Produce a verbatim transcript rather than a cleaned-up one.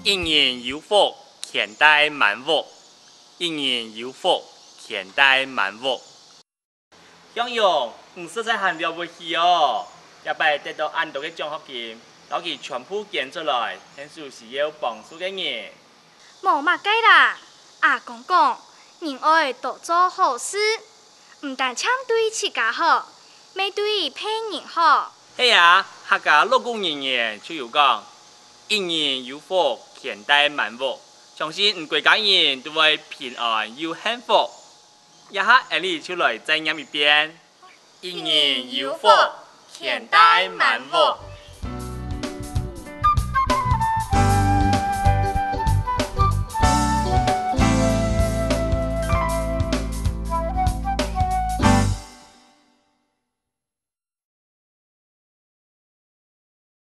一人有福，牽帶滿屋。一人有福，牽帶滿屋。向勇，你實在還了不起哦！這擺得到恁多个獎學金，摎佢全部捐出來，獻手需要幫助个人。無麼个啦，阿公講，人愛多做好事，毋單淨對自家好，乜對別人好。係啊，客家老古人言就有講：「一人有福，牽帶滿屋。」相信你歸家人都會平安又幸福。這下𠊎俚就來再唸一遍：「一人有福，牽帶滿屋。」